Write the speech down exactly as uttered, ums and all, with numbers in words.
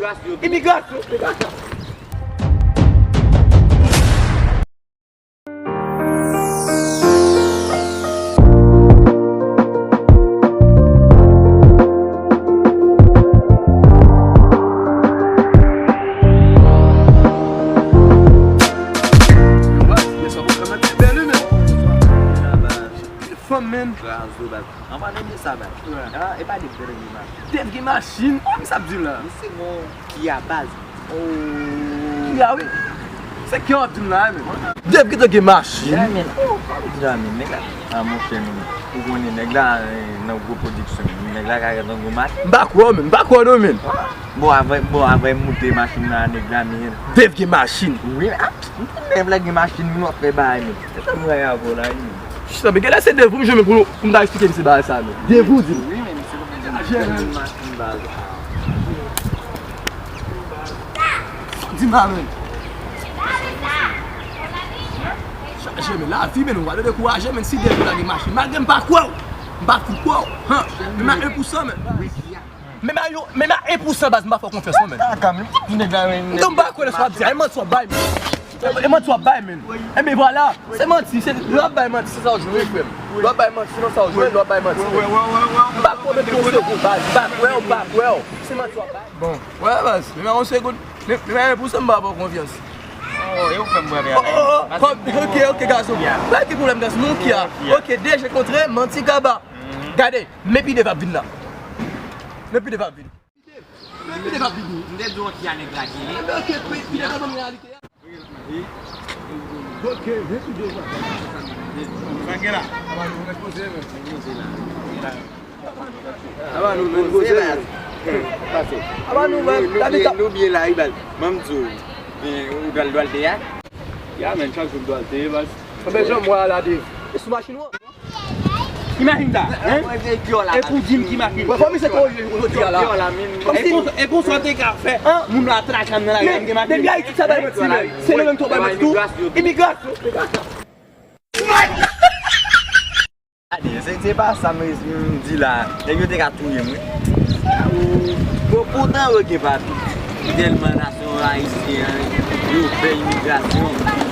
Imigrasyon. Imigrasyon. Fanm, men. Anvan nou di sa, baz. Ah, e pa de bèl gen machin. Dev gen machin? Kòman sa ap di la? Li se bon ki a baz. Ki a, wi. Se ki w ap di m la, men. Dev ki te gen machin. Ya, men. Oh, kòman di la, men? Nèg la. Ah, monchè, men. Ou konnen nèg la, eh, nan gwo pwodiksyon. Nèg la ka gen yon gwo machin. M pa kwè w, men. M pa kwè w, non, men. Bon, avè, bon, avè moute machin nan nèg la, men. Dev gen machin. Wi, ah, dev la gen machin, men w ap fè bagay, men. Se sa m rayi avè w la, wi. Chita, men genlè se dev pou m jwenn pou, pou m ta eksplike misye bagay sa, men. Dev ou di m. Wi, men misye pa gen machin baz. Sa w di m la, men. Chaje, men, lavi, men, nou pa dwe dekouraje, men, si dev ou la gen machin. Malgre m pa kwè w, m pa fout kwè w. Han, men, men, en pou san, men. Menm a yo, menm a en pou san baz, m pa fè w konfyans non, men. Kaka, men, nèg la, men. M pa kwè nan sa w ap di a, e manti w ap bay, men. E manti w ap bay, men. Enben, vwala, se manti, se, lè w ap bay manti, se sa w jwenn, wi, frè m. Lè w ap bay manti, se nan sa w jwenn, lè w ap bay manti, men. M pa kwè w, men, yon segonn, baz, m pa kwè w, m pa kwè w. Se manti w ap bay. Bon, wè, baz, menm a yon segonn, menm, menm a en pou san m pa fè w konfyans. Oh, e ou fè m bwè bè. Oh, oh, oh, ok, ok, gason. Ba ki pwoblèm, gason, nou ki a. Ok, deja kontre, manti kaba. Gade, men pi dev ap vin la. Men pi dev ap vin. Men pi dev ap vin. M te di w ki a nèg la genyen. Enben, ok, pi, pi dev ap ban m reyalite a. Ok, men pi dev ap vin. Sa gen la? Aba nou, men poze, men. Aba nou, men poze, men. Pase. Aba nou, men. Nou byen, nou byen la, wi, baz. Ban m di w, ou dwal, dwal te a? Ya, men, chak jou m dwal te, baz. Anben, jan m wè a la, Dev. E sou machin ou an? Imajin sa, hein? E pou di m ki machin. Bon, fò misye konnen jodi a la. E konsa, e konsa w te ka fè, moun la traka m nan lari a, m gen machin. Depi Ayiti sa bay manti, men. Se nou menm tou bay manti tou. Imigrasyon. Gade, se, se pa sa m, m di la. Nèg yo te ka touye m, wi. Bon, poutan yo gen papi. Tèlman nasyon ayisyen an, yo fè imigrasyon.